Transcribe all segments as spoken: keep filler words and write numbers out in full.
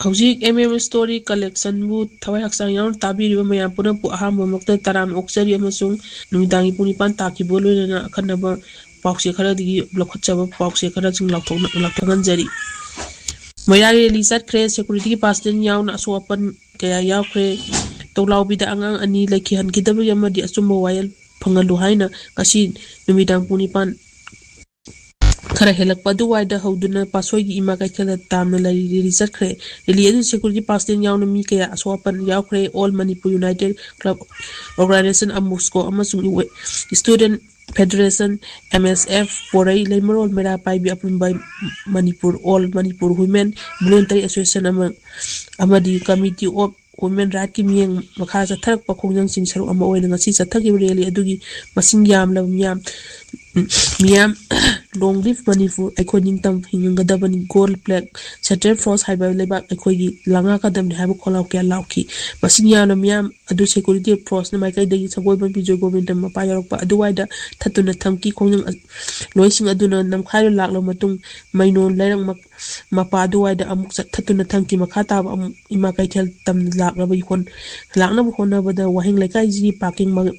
ꯍꯧꯖꯤꯛ M M Story Collectionꯕꯨ ꯊꯋꯥꯏ ꯍꯛꯆꯥꯡ ꯌꯥꯎꯅ ꯇꯥꯕꯤꯔꯤꯕ ꯃꯌꯥꯝ ꯄꯨꯝꯅꯃꯛꯄꯨ ꯑꯍꯥꯟꯕꯃꯛꯇ ꯇꯔꯥꯝꯅ ꯑꯣꯛꯆꯔꯤ ꯑꯃꯁꯨꯡ ꯅꯨꯃꯤꯗꯥꯡꯒꯤ ꯄꯨꯡ ꯅꯤꯄꯥꯟ ꯇꯥꯈꯤꯕ ꯂꯣꯏꯅꯅ ꯑꯈꯟꯅꯕ ꯄꯥꯎꯆꯦ ꯈꯔꯗꯒꯤ ꯂꯧꯈꯠꯆꯕ ꯄꯥꯎꯆꯦ ꯈꯔꯁꯤꯡ ꯂꯥꯎꯊꯣꯛꯅ-, ꯂꯥꯎꯊꯣꯛꯍꯟꯖꯔꯤ꯫ ꯃꯩꯔꯥ rally ꯆꯠꯈ꯭ꯔꯦ, securityꯒꯤ personnel ꯌꯥꯎꯅ ꯑꯁꯣꯛ ꯑꯄꯟ ꯀꯌꯥ ꯌꯥꯎꯈ꯭ꯔꯦ꯫ ꯇꯧꯂꯥꯎꯕꯤꯗ ꯑꯉꯥꯡ ꯑꯅꯤ ꯂꯩꯈꯤꯍꯟꯈꯤꯗꯕꯒꯤ ꯑꯃꯗꯤ ꯑꯆꯨꯝꯕ ꯋꯥꯌꯦꯜ ꯐꯪꯍꯜꯂꯨ ꯍꯥꯏꯅ ꯉꯁꯤ ꯅꯨꯃꯤꯗꯥꯡ ꯄꯨꯡ ꯅꯤꯄꯥꯟ ꯈꯔ ꯍꯦꯜꯂꯛꯄ ꯑꯗꯨꯋꯥꯏꯗ ꯍꯧꯗꯨꯅ ꯄꯥꯠꯁꯣꯏꯒꯤ ꯏꯃꯥ ꯀꯩꯊꯦꯜꯗ ꯇꯥꯝꯅ ꯂꯩ-, rally ꯆꯠꯈ꯭ꯔꯦ꯫ Rally ꯑꯗꯨ security personnel ꯌꯥꯎꯅ ꯃꯤ ꯀꯌꯥ ꯑꯁꯣꯛ ꯑꯄꯟ ꯌꯥꯎꯈ꯭ꯔꯦ꯫ All Manipur United Club Organisation, ꯑꯃꯨꯁꯀꯣ, ꯑꯃꯁꯨꯡ Student Federation, M S F, ꯄꯣꯔꯩ, ꯂꯩꯃꯔꯣꯜ ꯃꯩꯔꯥ ꯄꯥꯏꯕꯤ ꯑꯄꯨꯟꯕ Manipur, All Manipur Women Voluntary Association ꯑꯃ-, ꯑꯃꯗꯤ Committee of Women Rightꯀꯤ ꯃꯤꯠꯌꯦꯡ ꯃꯈꯥ ꯆꯠꯊꯔꯛꯄ ꯈꯣꯡꯖꯪꯁꯤꯡ ꯁꯔꯨꯛ ꯑꯃ ꯑꯣꯏꯅ ꯉꯁꯤ ꯆꯠꯊꯈꯤꯕ rally ꯑꯗꯨꯒꯤ ꯃꯁꯤꯡ ꯌꯥꯝꯂꯕ ꯃꯤꯌꯥꯝ, ꯃꯤꯌꯥꯝ, "Long live Manipur, ꯑꯩꯈꯣꯏ ꯅꯤꯡꯇꯝ ꯍꯤꯡꯒꯗꯕꯅꯤ, Gold Flag, Central Force ꯍꯥꯏꯕ ꯂꯩꯕꯥꯛ ꯑꯩꯈꯣꯏꯒꯤ ꯂꯉꯥꯛꯀꯗꯕꯅꯤ" ꯍꯥꯏꯕ ꯈꯣꯜꯂꯥꯎ ꯀꯌꯥ ꯂꯥꯎꯈꯤ꯫ ꯃꯁꯤꯡ ꯌꯥꯝꯂꯕ ꯃꯤꯌꯥꯝ ꯑꯗꯨ security forceꯅ ꯃꯥꯏꯀꯩꯗꯒꯤ ꯁꯒꯣꯜꯕꯟ ꯕꯤꯖꯣꯏ ꯒꯣꯕꯤꯟꯗ ꯃꯄꯥ ꯌꯧꯔꯛꯄ ꯑꯗꯨꯋꯥꯏꯗ ꯊꯠꯇꯨꯅ ꯊꯝꯈꯤ꯫ ꯈꯣꯡꯖꯪ ꯑ-, ꯂꯣꯏꯁꯤꯡ ꯑꯗꯨꯅ ꯅꯝꯈꯥꯏꯔ ꯂꯥꯛꯂꯕ ꯃꯇꯨꯡ, ꯃꯩꯅꯣꯟ ꯂꯩꯔꯛ ꯃ-, ꯃꯄꯥ ꯑꯗꯨꯋꯥꯏꯗ ꯑꯃꯨꯛ ꯆꯠ-, ꯊꯠꯇꯨꯅ ꯊꯝꯈꯤ꯫ ꯃꯈꯥ ꯇꯥꯕ ꯑꯃꯨꯛ ꯏꯃꯥ ꯀꯩꯊꯦꯜ ꯇꯝꯅ ꯂꯥꯛꯅꯕꯒꯤ ꯍꯣꯠ-, ꯂꯥꯛꯅꯕ ꯍꯣꯠꯅꯕꯗ ꯋꯥꯍꯦꯡ ꯂꯩꯀꯥꯏꯁꯤꯒꯤ parking ꯃ-,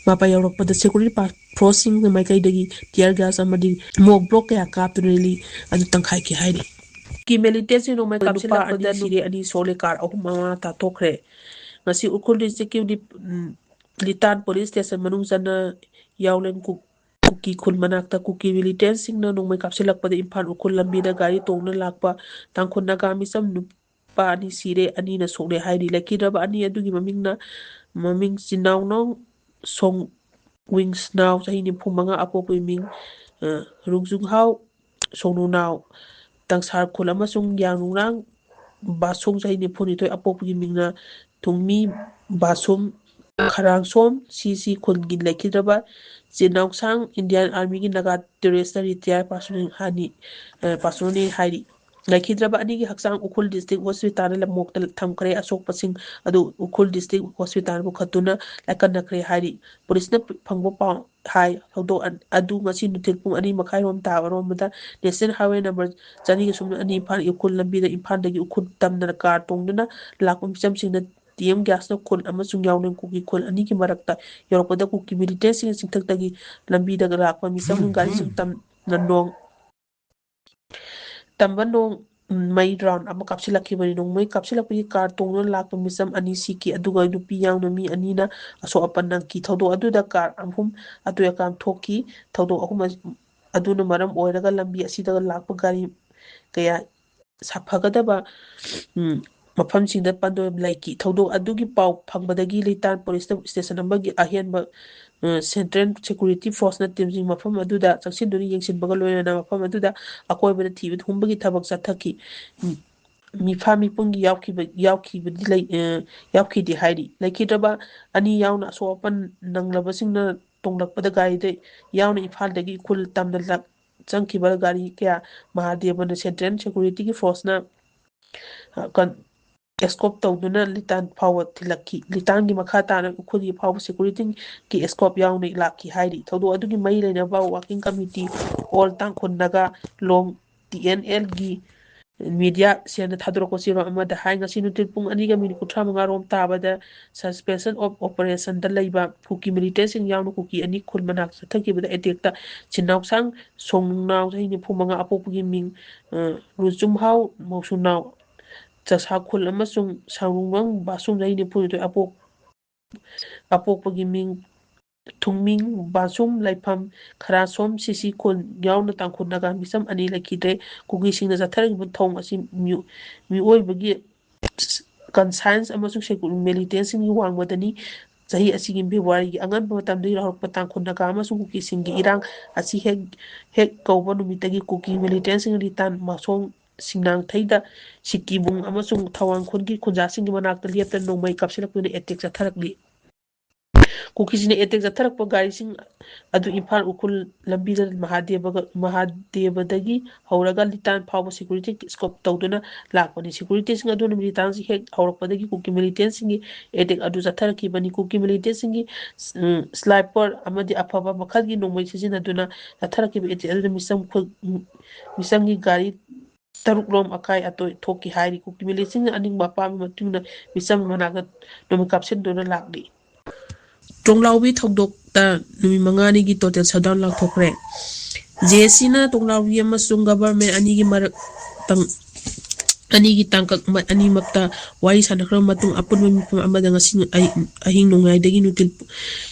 ꯃꯄꯥ ꯌꯧꯔꯛꯄꯗ security ꯄꯥ-, forceꯁꯤꯡꯒꯤ ꯃꯥꯏꯀꯩꯗꯒꯤ tear gas ꯑꯃꯗꯤ ꯃꯣꯛ block ꯀꯌꯥ ꯀꯥꯞꯇꯨꯅ rally ꯑꯗꯨ ꯇꯪꯈꯥꯏꯈꯤ ꯍꯥꯏꯔꯤ꯫ ꯀꯤ militantꯁꯤꯡ ꯅꯣꯡꯃꯩ ꯅꯨꯄꯥ ꯀꯥꯞꯁꯤꯜꯂꯛꯄꯗ ꯑꯅꯤ ꯁꯤꯔꯦ, ꯑꯅꯤ ꯁꯣꯛꯂꯦ, car ꯑꯍꯨꯝ ꯑꯃ ꯇꯥꯊꯣꯛꯈ꯭ꯔꯦ꯫ ꯉꯁꯤ ꯎꯈ꯭ꯔꯨꯜ districtꯀꯤ ꯂꯤ-, ꯎꯝ, ꯂꯤꯇꯥꯟ police station ꯃꯅꯨꯡ ꯆꯟꯅ ꯌꯥꯎꯂꯦꯟ ꯀꯨ-, ꯀꯨꯀꯤ ꯈꯨꯜ ꯃꯅꯥꯛꯇ ꯀꯨꯀꯤ militantꯁꯤꯡꯅ ꯅꯣꯡꯃꯩ ꯀꯥꯞꯁꯤꯜꯂꯛꯄꯗ ꯏꯝꯐꯥꯜ ꯎꯈ꯭ꯔꯨꯜ ꯂꯝꯕꯤꯗ ꯒꯥꯔꯤ ꯇꯣꯡꯗꯨꯅ ꯂꯥꯛꯄ ꯇꯥꯡꯈꯨꯜ ꯅꯥꯒꯥ ꯃꯤꯆꯝ ꯅꯨꯄꯥ ꯑꯅꯤ ꯁꯤꯔꯦ, ꯑꯅꯤꯅ ꯁꯣꯛꯂꯦ ꯍꯥꯏꯔꯤ꯫ ꯂꯩꯈꯤꯗ꯭ꯔꯕ ꯑꯅꯤ ꯑꯗꯨꯒꯤ ꯃꯃꯤꯡꯅ, ꯃꯃꯤꯡ ꯆꯤꯟꯅꯥꯎꯅꯣꯡ ꯁꯣꯡ ꯋꯤꯡꯁꯅꯥꯎ, ꯆꯍꯤ ꯅꯤꯐꯨ ꯃꯉꯥ, ꯑꯄꯣꯛꯄ ꯏꯃꯤꯡ, ꯑ, ꯔꯨꯡꯖꯨꯡꯍꯥꯎ ꯁꯣꯡꯅꯨꯅꯥꯎ, ꯇꯪꯁꯥꯔ ꯈꯨꯜ ꯑꯃꯁꯨꯡ ꯌꯥꯡꯅꯨꯡꯔꯥꯡ ꯕꯥꯁꯨꯡ, ꯆꯍꯤ ꯅꯤꯐꯨ ꯅꯤꯊꯣꯏ, ꯑꯄꯣꯛꯄꯒꯤ ꯃꯤꯡꯅ ꯊꯨꯡꯃꯤ ꯕꯥꯁꯨꯝ, ꯈꯔꯥꯡꯁꯣꯝ ꯁꯤ ꯁꯤ ꯈꯨꯜꯒꯤ ꯂꯩꯈꯤꯗ꯭ꯔꯕ ꯆꯤꯟꯅꯥꯎꯁꯥꯡ Indian Armyꯒꯤ ꯅꯥꯒꯥ terroristꯅ retire personnel ꯍꯥꯏꯅꯤ, ꯑ, personnelꯅꯤ ꯍꯥꯏꯔꯤ꯫ ꯂꯩꯈꯤꯗ꯭ꯔꯕ ꯑꯅꯤꯒꯤ ꯍꯛꯆꯥꯡ ꯎꯈ꯭ꯔꯨꯜ district hospitalꯗ ꯃꯣꯛꯇ ꯊꯝꯈ꯭ꯔꯦ꯫ ꯑꯁꯣꯛꯄꯁꯤꯡ ꯑꯗꯨ ꯎꯈ꯭ꯔꯨꯜ district hospitalꯕꯨ ꯈꯠꯇꯨꯅ ꯂꯥꯏꯀꯠꯅꯈ꯭ꯔꯦ ꯍꯥꯏꯔꯤ꯫ Policeꯅ ꯐꯪꯕ ꯄꯥꯎ ꯍꯥꯏ꯫ ꯊꯧꯗꯣꯛ ꯑ-, ꯑꯗꯨ ꯉꯁꯤ ꯅꯨꯡꯊꯤꯜ ꯄꯨꯡ ꯑꯅꯤ ꯃꯈꯥꯏꯔꯣꯝ ꯇꯥꯕꯔꯣꯝꯗ National Highway number ꯆꯅꯤꯒ ꯁꯨꯞꯅ ꯑꯅꯤ ꯏꯝꯐꯥꯜ ꯎꯈ꯭ꯔꯨꯜ ꯂꯝꯕꯤꯗ ꯏꯝꯐꯥꯜꯗꯒꯤ ꯎꯈ꯭ꯔꯨꯜ ꯇꯝꯅ ꯀꯥꯔ ꯇꯣꯡꯗꯨꯅ ꯂꯥꯛꯄ ꯃꯤꯆꯝꯁꯤꯡꯅ ꯇꯤ ꯑꯦꯝ ꯒ꯭ꯌꯥꯁꯅ ꯈꯨꯜ ꯑꯃꯁꯨꯡ ꯌꯥꯎꯂꯦꯟ ꯀꯨꯀꯤ ꯈꯨꯜ ꯑꯅꯤꯒꯤ ꯃꯔꯛꯇ ꯌꯧꯔꯛꯄꯗ ꯀꯨꯀꯤ ꯃꯤꯂꯤꯇꯦꯟꯁꯤꯡꯅ ꯆꯤꯡꯊꯛꯇꯒꯤ ꯂꯝꯕꯤꯗ ꯂꯥꯛꯄ ꯃꯤꯆꯝ ꯒꯥꯔꯤꯁꯤꯡ ꯇꯝꯅ ꯅꯣꯡ ꯇꯝꯕ ꯅꯣꯡ ꯃꯩ ꯔꯥꯎꯟ ꯑꯃ ꯀꯥꯞꯁꯤꯜꯂꯛꯈꯤꯕꯅꯤ꯫ ꯅꯣꯡꯃꯩ ꯀꯥꯞꯁꯤꯜꯂꯛꯄꯒꯤ ꯀꯥꯔ ꯇꯣꯡꯗꯨꯅ ꯂꯥꯛꯄ ꯃꯤꯆꯝ ꯑꯅꯤ ꯁꯤꯈꯤ, ꯑꯗꯨꯒ ꯅꯨꯄꯤ ꯌꯥꯎꯅ ꯃꯤ ꯑꯅꯤꯅ ꯑꯁꯣꯛ ꯑꯄꯟ ꯅꯪꯈꯤ꯫ ꯊꯧꯗꯣꯛ ꯑꯗꯨꯗ ꯀꯥꯔ ꯑꯍꯨꯝ ꯑꯇꯣꯏ ꯑꯀꯥꯟ ꯊꯣꯛꯈꯤ꯫ ꯊꯧꯗꯣꯛ ꯑꯍꯨꯝ ꯑꯁ-, ꯑꯗꯨꯅ ꯃꯔꯝ ꯑꯣꯏꯔꯒ ꯂꯝꯕꯤ ꯑꯁꯤꯗ ꯂꯥꯛꯄ ꯒꯥꯔꯤ ꯀꯌꯥ ꯁꯥꯐꯒꯗꯕ, ꯎꯝ, ꯃꯐꯝꯁꯤꯡꯗ ꯄꯟꯗꯨꯅ ꯂꯩꯈꯤ꯫ ꯊꯧꯗꯣꯛ ꯑꯗꯨꯒꯤ ꯄꯥꯎ ꯐꯪꯕꯗꯒꯤ ꯂꯩꯇꯥꯟ ꯄꯨꯂꯤꯁ ꯁ꯭ꯇꯦꯁꯟ ꯑꯃꯒꯤ ꯑꯍꯦꯟꯕ, ꯑ, Central Security Forceꯅ ꯇꯤꯝꯁꯤꯡ ꯃꯐꯝ ꯑꯗꯨꯗ ꯆꯪꯁꯤꯟꯗꯨꯅ ꯌꯦꯡꯁꯤꯟꯕꯒ ꯂꯣꯏꯅꯅ ꯃꯐꯝ ꯑꯗꯨꯗ ꯑꯀꯣꯏꯕꯗ ꯊꯤꯕ ꯍꯨꯝꯕꯒꯤ ꯊꯕꯛ ꯆꯠꯊꯈꯤ꯫ ꯎꯝ, ꯃꯤꯐꯥ ꯃꯤꯄꯨꯝꯒꯤ ꯌꯥꯎꯈꯤꯕ, ꯌꯥꯎꯈꯤꯕꯗꯤ ꯂꯩ-, ꯑ, ꯌꯥꯎꯈꯤꯗꯦ ꯍꯥꯏꯔꯤ꯫ ꯂꯩꯈꯤꯗ꯭ꯔꯕ ꯑꯅꯤ ꯌꯥꯎꯅ ꯑꯁꯣꯛ ꯑꯄꯟ ꯅꯪꯂꯕꯁꯤꯡꯅ ꯇꯣꯡꯂꯛꯄꯗ ꯒꯥꯔꯤꯗ ꯌꯥꯎꯅ ꯏꯝꯐꯥꯜꯗꯒꯤ ꯎꯈ꯭ꯔꯨꯜ ꯇꯝꯅ ꯂꯥꯛ-, ꯆꯪꯈꯤꯕ ꯒꯥꯔꯤ ꯀꯌꯥ ꯃꯍꯥꯗꯦꯕꯅ Central Securityꯒꯤ Forceꯅ, ꯑ, ꯀꯟ-, escort ꯇꯧꯗꯨꯅ ꯂꯤꯇꯥꯟ ꯐꯥꯎꯕ ꯊꯤꯜꯂꯛꯈꯤ꯫ ꯂꯤꯇꯥꯟꯒꯤ ꯃꯈꯥ ꯇꯥꯅ ꯎꯈ꯭ꯔꯨꯜꯒꯤ ꯐꯥꯎꯕ securityꯒꯤ escort ꯌꯥꯎꯅ ꯂꯥꯛꯈꯤ ꯍꯥꯏꯔꯤ꯫ ꯊꯧꯗꯣꯛ ꯑꯗꯨꯒꯤ ꯃꯔꯤ ꯂꯩꯅꯕ Working Committee All Tangkhul Naga Long, T N ꯑꯦꯜꯒꯤ media cellꯅ ꯊꯥꯗꯣꯔꯛꯄ ꯆꯦꯔꯣꯜ ꯑꯃꯗ ꯍꯥꯏ, ꯉꯁꯤ ꯅꯨꯡꯊꯤꯜ ꯄꯨꯡ ꯑꯅꯤꯒ ꯃꯤꯅꯤꯠ ꯀꯨꯟꯊ꯭ꯔꯥ ꯃꯉꯥ ꯔꯣꯝ ꯇꯥꯕꯗ suspension of operationꯗ ꯂꯩꯕ ꯀꯨꯀꯤ militantꯁꯤꯡ ꯌꯥꯎꯅ ꯀꯨꯀꯤ ꯑꯅꯤ ꯈꯨꯜ ꯃꯅꯥꯛ ꯆꯠꯊꯈꯤꯕꯗ attackꯇ ꯁꯤꯟꯅꯥꯎꯁꯥꯡ ꯁꯣꯡꯅꯥꯎ ꯆꯍꯤ ꯅꯤꯐꯨ ꯃꯉꯥ ꯑꯄꯣꯛꯄꯒꯤ ꯃꯤꯡ, ꯑ, ꯔꯨꯆꯨꯝꯍꯥꯎ ꯃꯧꯁꯨꯅꯥꯎ ꯆꯁꯥ ꯈꯨꯜ ꯑꯃꯁꯨꯡ ꯁꯥꯡꯔꯨꯡꯕꯝ ꯕꯥꯁꯨꯝ ꯆꯍꯤ ꯅꯤꯐꯨꯅꯤꯊꯣꯏ ꯑꯄꯣꯛ-, ꯑꯄꯣꯛꯄꯒꯤ ꯃꯤꯡ ꯊꯨꯡꯃꯤꯡ ꯕꯥꯁꯨꯝ ꯂꯩꯐꯝ ꯈꯔꯥꯁꯣꯝ ꯁꯤꯁꯤ ꯈꯨꯜ ꯌꯥꯎꯅ ꯇꯥꯡꯈꯨꯜ ꯅꯥꯒꯥ ꯃꯤꯆꯝ ꯑꯅꯤ ꯂꯩꯈꯤꯗ꯭ꯔꯦ꯫ ꯀꯨꯀꯤꯁꯤꯡꯅ ꯆꯠꯊꯔꯤꯕ ꯊꯧꯑꯣꯡ ꯑꯁꯤ ꯃꯤꯑꯣ-, ꯃꯤꯑꯣꯏꯕꯒꯤ conscience ꯑꯃꯁꯨꯡ secu-, militantꯁꯤꯡꯒꯤ ꯋꯥꯡꯃꯗꯅꯤ꯫ ꯆꯍꯤ ꯑꯁꯤꯒꯤ ꯐꯦꯕ꯭ꯔꯨꯋꯥꯔꯤꯒꯤ ꯑꯉꯟꯕ ꯃꯇꯝꯗꯒꯤ ꯍꯧꯔꯛꯄ ꯇꯥꯡꯈꯨꯜ ꯅꯥꯒꯥ ꯑꯃꯁꯨꯡ ꯀꯨꯀꯤꯁꯤꯡꯒꯤ ꯏꯔꯥꯡ ꯑꯁꯤ ꯍꯦꯛ, ꯍꯦꯛ ꯀꯧꯕ ꯅꯨꯃꯤꯠꯇꯒꯤ ꯀꯨꯀꯤ militantꯁꯤꯡꯅ ꯂꯤꯇꯥꯟ ꯃꯥꯁꯣꯡ, ꯁꯤꯡꯅꯥꯡꯊꯩꯗ, ꯁꯤꯀꯤꯕꯨꯡ ꯑꯃꯁꯨꯡ ꯊꯋꯥꯡ ꯈꯨꯜꯒꯤ ꯈꯨꯟꯖꯥꯁꯤꯡꯒꯤ ꯃꯅꯥꯛꯇ ꯂꯦꯞꯇꯅ ꯅꯣꯡꯃꯩ ꯀꯥꯞꯁꯤꯜꯂꯛꯇꯨꯅ attack ꯆꯠꯊꯔꯛꯂꯤ꯫ ꯀꯨꯀꯤꯁꯤꯡꯅ ꯑꯦꯇꯦꯛ ꯆꯠꯊꯔꯛꯄ ꯒꯥꯔꯤꯁꯤꯡ ꯑꯗꯨ ꯏꯝꯐꯥꯜ ꯎꯈ꯭ꯔꯨꯜ ꯂꯝꯕꯤꯗ ꯃꯍꯥꯗꯦꯕꯒ-, ꯃꯍꯥꯗꯦꯕꯗꯒꯤ ꯍꯧꯔꯒ ꯂꯤꯇꯥꯟ ꯐꯥꯎꯕ ꯁꯦꯀ꯭ꯌꯨꯔꯤꯇꯤ ꯏꯁꯀꯣꯞ ꯇꯧꯗꯨꯅ ꯂꯥꯛꯄꯅꯤ꯫ ꯁꯦꯀ꯭ꯌꯨꯔꯤꯇꯤꯁꯤꯡ ꯑꯗꯨꯅ ꯃꯤꯂꯤꯇꯥꯟꯁꯤꯡ ꯍꯦꯛ ꯍꯧꯔꯛꯄꯗꯒꯤ ꯀꯨꯀꯤ ꯃꯤꯂꯤꯇꯦꯟꯁꯤꯡꯒꯤ ꯑꯦꯇꯦꯛ ꯑꯗꯨ ꯆꯠꯊꯔꯛꯈꯤꯕꯅꯤ꯫ ꯀꯨꯀꯤ ꯃꯤꯂꯤꯇꯦꯟꯁꯤꯡꯒꯤ, ꯎꯝ, ꯁ꯭ꯅꯥꯏꯄꯔ ꯑꯃꯗꯤ ꯑꯐꯕ ꯃꯈꯜꯒꯤ ꯅꯣꯡꯃꯩ ꯁꯤꯖꯤꯟꯅꯗꯨꯅ ꯆꯠꯊꯔꯛꯈꯤꯕ ꯑꯦꯇꯦꯛ ꯑꯗꯨꯗ ꯃꯤꯆꯝ ꯈꯨ-, ꯃꯤꯆꯝꯒꯤ ꯒꯥꯔꯤ ꯇꯔꯨꯛ ꯔꯣꯝ ꯑꯀꯥꯏ ꯑꯇꯣꯏ ꯊꯣꯛꯈꯤ ꯍꯥꯏꯔꯤ꯫ ꯀꯨꯀꯤ ꯃꯤꯂꯤꯇꯦꯟꯁꯤꯡꯅ ꯑꯅꯤꯡꯕ ꯑꯄꯥꯝꯕ ꯃꯇꯨꯡ ꯏꯟꯅ ꯃꯤꯆꯝ ꯃꯅꯥꯛꯇ ꯅꯣꯡꯃꯩ ꯀꯥꯞꯁꯤꯟꯗꯨꯅ ꯂꯥꯛꯂꯤ꯫ ꯇꯣꯡꯂꯥꯎꯕꯤ ꯊꯧꯗꯣꯛꯇ ꯅꯨꯃꯤꯠ ꯃꯉꯥꯅꯤꯒꯤ ꯇꯣꯇꯦꯜ ꯁꯠꯗꯥꯎꯟ ꯂꯥꯎꯊꯣꯛꯈ꯭ꯔꯦ꯫ ꯖꯦ ꯑꯦꯁ ꯁꯤꯅ ꯇꯣꯡꯂꯥꯎꯕꯤ ꯑꯃꯁꯨꯡ ꯒꯚꯔꯟꯃꯦꯟ ꯑꯅꯤꯒꯤ ꯃꯔꯛ ꯇꯪ-, ꯑꯅꯤꯒꯤ ꯇꯥꯡꯀꯛ ꯃ-, ꯑꯅꯤꯃꯛꯇ ꯋꯥꯔꯤ ꯁꯥꯟꯅꯈ꯭ꯔꯕ ꯃꯇꯨꯡ ꯑꯄꯨꯟꯕ ꯃꯤꯐꯝ ꯑꯃꯗ ꯉꯁꯤ ꯑꯍꯤꯡ, ꯑꯍꯤꯡ ꯅꯣꯡꯌꯥꯏꯗꯒꯤ ꯅꯨꯡꯊꯤꯜ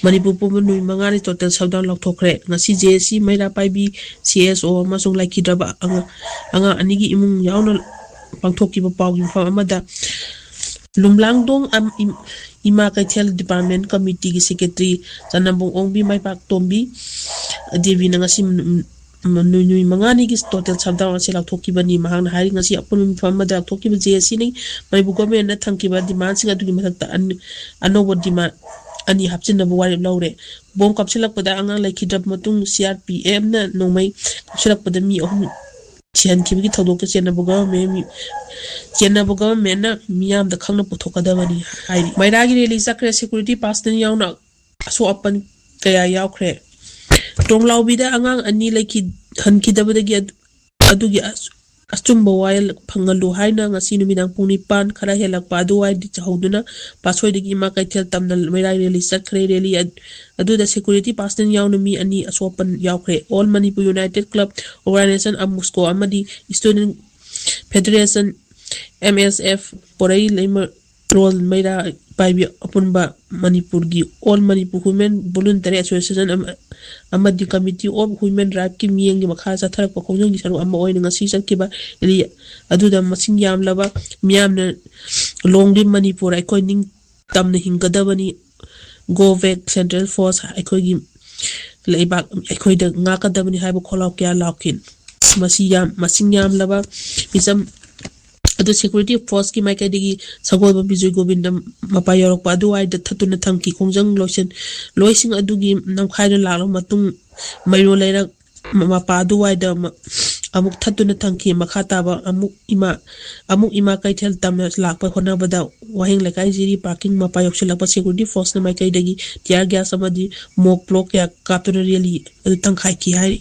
ꯃꯅꯤꯄꯨꯔ ꯄꯨꯝꯕ ꯅꯨꯃꯤꯠ ꯃꯉꯥꯅꯤ ꯇꯣꯇꯦꯜ ꯁꯠꯗꯥꯎꯟ ꯂꯥꯎꯊꯣꯛꯈ꯭ꯔꯦ꯫ ꯉꯁꯤ J S C ꯃꯩꯔꯥ ꯄꯥꯏꯕꯤ C S ꯑꯣ ꯑꯃꯁꯨꯡ ꯂꯩꯈꯤꯗ꯭ꯔꯕ ꯑꯉꯥꯡ, ꯑꯉꯥꯡ ꯑꯅꯤꯒꯤ ꯏꯃꯨꯡ ꯌꯥꯎꯅ ꯄꯥꯡꯊꯣꯛꯈꯤꯕ ꯄꯥꯎꯒꯤ ꯃꯤꯐꯝ ꯑꯃꯗ ꯂꯨꯝꯂꯥꯡꯗꯣꯡ ꯑꯝ-, ꯏꯝ-, ꯏꯃꯥ ꯀꯩꯊꯦꯜ ꯗꯤꯄꯥꯔꯠꯃꯦꯟ ꯀꯃꯤꯇꯤꯒꯤ ꯁꯦꯀ꯭ꯔꯦꯇꯔꯤ ꯆꯅꯝꯕꯨꯡ ꯑꯣꯡꯕꯤ ꯃꯥꯏꯄꯥꯛꯇꯣꯝꯕꯤ ꯗꯦꯕꯤꯅ ꯉꯁꯤ ꯅꯨ-, ꯅꯨ-, ꯅꯨꯃꯤꯠ ꯃꯉꯥꯅꯤꯒꯤ ꯇꯣꯇꯦꯜ ꯁꯠꯗꯥꯎꯟ ꯑꯁꯤ ꯂꯥꯎꯊꯣꯛꯈꯤꯕꯅꯤ꯫ ꯃꯍꯥꯛꯅ ꯍꯥꯏꯔꯤ, ꯉꯁꯤ ꯑꯄꯨꯟꯕ ꯃꯤꯐꯝ ꯑꯃꯗ ꯂꯥꯎꯊꯣꯛꯈꯤꯕ ꯖꯦ ꯑꯦꯁ ꯁꯤꯅ ꯃꯅꯤꯄꯨꯔ ꯒꯣꯔꯃꯦꯟꯅ ꯊꯝꯈꯤꯕ ꯗꯤꯃꯥꯟꯁꯤꯡ ꯑꯗꯨꯒꯤ ꯃꯊꯛꯇ ꯑꯟ-, ꯑꯅꯧꯕ ꯗꯤꯃꯥꯟ ꯑꯅꯤ ꯍꯥꯞꯆꯤꯟꯅꯕ ꯋꯥꯔꯦꯞ ꯂꯧꯔꯦ꯫ ꯕꯣꯝ ꯀꯥꯞꯁꯤꯜꯂꯛꯄꯗ ꯑꯉꯥꯡ ꯂꯩꯈꯤꯗ꯭ꯔꯕ ꯃꯇꯨꯡ ꯁꯤ ꯑꯥꯔ ꯄꯤ ꯑꯦꯐꯅ ꯅꯣꯡꯃꯩ ꯀꯥꯞꯁꯤꯜꯂꯛꯄꯗ ꯃꯤ ꯑꯍꯨꯝ ꯁꯤꯍꯟꯈꯤꯕꯒꯤ ꯊꯧꯗꯣꯛꯇ ꯆꯦꯟꯅꯕ ꯒꯚꯔꯟꯃꯦꯟ ꯃꯤ-, ꯆꯦꯟꯅꯕ ꯒꯚꯔꯟꯃꯦꯟꯅ ꯃꯤꯌꯥꯝꯗ ꯈꯪꯅ ꯄꯨꯊꯣꯛꯀꯗꯕꯅꯤ ꯍꯥꯏꯔꯤ꯫ ꯃꯩꯔꯥꯒꯤ ꯔꯦꯂꯤ ꯆꯠꯈ꯭ꯔꯦ꯫ ꯁꯦꯀ꯭ꯌꯨꯔꯤꯇꯤ ꯄꯥꯔꯁꯅꯦꯜ ꯌꯥꯎꯅ ꯑꯁꯣꯛ ꯑꯄꯟ ꯀꯌꯥ ꯌꯥꯎꯈ꯭ꯔꯦ꯫ ꯇꯣꯡꯂꯥꯎꯕꯤꯗ ꯑꯉꯥꯡ ꯑꯅꯤ ꯂꯩꯈꯤ-, ꯍꯟꯈꯤꯗꯕꯗꯒꯤ ꯑꯗꯨ-, ꯑꯗꯨꯒꯤ ꯑꯁ-, ꯑꯆꯨꯝꯕ ꯋꯥꯌꯦꯜ ꯐꯪꯍꯜꯂꯨ ꯍꯥꯏꯅ ꯉꯁꯤ ꯅꯨꯃꯤꯗꯥꯡ ꯄꯨꯡ ꯅꯤꯄꯥꯟ ꯈꯔ ꯍꯦꯜꯂꯛꯄ ꯑꯗꯨꯋꯥꯏꯗ ꯍꯧꯗꯨꯅ ꯄꯥꯠꯁꯣꯏꯗꯒꯤ ꯏꯃꯥ ꯀꯩꯊꯦꯜ ꯇꯝꯅ ꯃꯩꯔꯥ ꯔꯦꯂꯤ ꯆꯠꯈ꯭ꯔꯦ꯫ ꯔꯦꯂꯤ ꯑꯗ-, ꯑꯗꯨꯗ ꯁꯦꯀ꯭ꯌꯨꯔꯤꯇꯤ ꯄꯥꯔꯁꯅꯦꯜ ꯌꯥꯎꯅ ꯃꯤ ꯑꯅꯤ ꯑꯁꯣꯛ ꯑꯄꯟ ꯌꯥꯎꯈ꯭ꯔꯦ꯫ All Manipur united club organization ꯑꯃꯨꯁꯀꯣ ꯑꯃꯗꯤ student federation, M S F, ꯄꯣꯔꯩ ꯂꯩꯃꯔꯣꯜ ꯃꯩꯔꯥ ꯄꯥꯏꯕꯤ ꯑꯄꯨꯟꯕ ꯃꯅꯤꯄꯨꯔꯒꯤ all Manipur women voluntary association ꯑꯃ-, ꯑꯃꯗꯤ ꯀꯃꯤꯇꯤ ꯑꯣꯐ ꯍ꯭ꯌꯨꯃꯦꯟ ꯔꯥꯏꯠꯀꯤ ꯃꯤꯠꯌꯦꯡꯒꯤ ꯃꯈꯥ ꯆꯠꯊꯔꯛꯄ ꯈꯣꯡꯖꯪꯒꯤ ꯁꯔꯨꯛ ꯑꯃ ꯑꯣꯏꯅ ꯉꯁꯤ ꯆꯠꯈꯤꯕ ꯔꯦꯂꯤ ꯑꯗꯨꯗ ꯃꯁꯤꯡ ꯌꯥꯝꯂꯕ ꯃꯤꯌꯥꯝꯅ "Long live ꯃꯅꯤꯄꯨꯔ, ꯑꯩꯈꯣꯏ ꯅꯤꯡꯇꯝꯅ ꯍꯤꯡꯒꯗꯕꯅꯤ, Go back central force, ꯑꯩꯈꯣꯏꯒꯤ ꯂꯩꯕꯥꯛ ꯑꯩꯈꯣꯏꯗ ꯉꯥꯛꯀꯗꯕꯅꯤ" ꯍꯥꯏꯕ ꯈꯣꯜꯂꯥꯎ ꯀꯌꯥ ꯂꯥꯎꯈꯤ꯫ ꯃꯁꯤ ꯌꯥꯝ, ꯃꯁꯤꯡ ꯌꯥꯝꯂꯕ ꯃꯤꯆꯝ ꯑꯗꯨ ꯁꯦꯀ꯭ꯌꯨꯔꯤꯇꯤ ꯐꯣꯔꯁꯀꯤ ꯃꯥꯏꯀꯩꯗꯒꯤ ꯁꯒꯣꯜꯕꯝ ꯕꯤꯖꯣꯏ ꯒꯣꯕꯤꯟꯗ ꯃꯄꯥ ꯌꯧꯔꯛꯄ ꯑꯗꯨꯋꯥꯏꯗ ꯊꯠꯇꯨꯅ ꯊꯝꯈꯤ꯫ ꯈꯣꯡꯖꯪ ꯂꯣꯏꯁꯤꯟ ꯂꯣꯏꯁꯤꯡ ꯑꯗꯨꯒꯤ ꯅꯝꯈꯥꯏꯗꯨꯅ ꯂꯥꯛꯂꯕ ꯃꯇꯨꯡ ꯃꯩꯔꯣ ꯂꯩꯔꯛ ꯃꯄꯥ ꯑꯗꯨꯋꯥꯏꯗ ꯑꯃ-, ꯑꯃꯨꯛ ꯊꯠꯇꯨꯅ ꯊꯝꯈꯤ꯫ ꯃꯈꯥ ꯇꯥꯕ ꯑꯃꯨꯛ ꯏꯃꯥ ꯑꯃꯨꯛ ꯏꯃꯥ ꯀꯩꯊꯦꯜ ꯇꯝꯅ ꯂꯥꯛꯄ ꯍꯣꯠꯅꯕꯗ ꯋꯥꯍꯦꯡ ꯂꯩꯀꯥꯏ ꯖꯤꯔꯤ ꯄꯥꯔꯀꯤꯡ ꯃꯄꯥ ꯌꯧꯁꯤꯜꯂꯛꯄ ꯁꯦꯀ꯭ꯌꯨꯔꯤꯇꯤ ꯐꯣꯔꯁꯅ ꯃꯥꯏꯀꯩꯗꯒꯤ ꯇꯤꯌꯥꯔ ꯒ꯭ꯌꯥꯁ ꯑꯃꯗꯤ ꯃꯣꯛ ꯕ꯭ꯂꯣꯛ ꯀꯌꯥ ꯀꯥꯞꯇꯨꯅ ꯔꯦꯂꯤ ꯑꯗꯨ ꯇꯪꯈꯥꯏꯈꯤ ꯍꯥꯏꯔꯤ꯫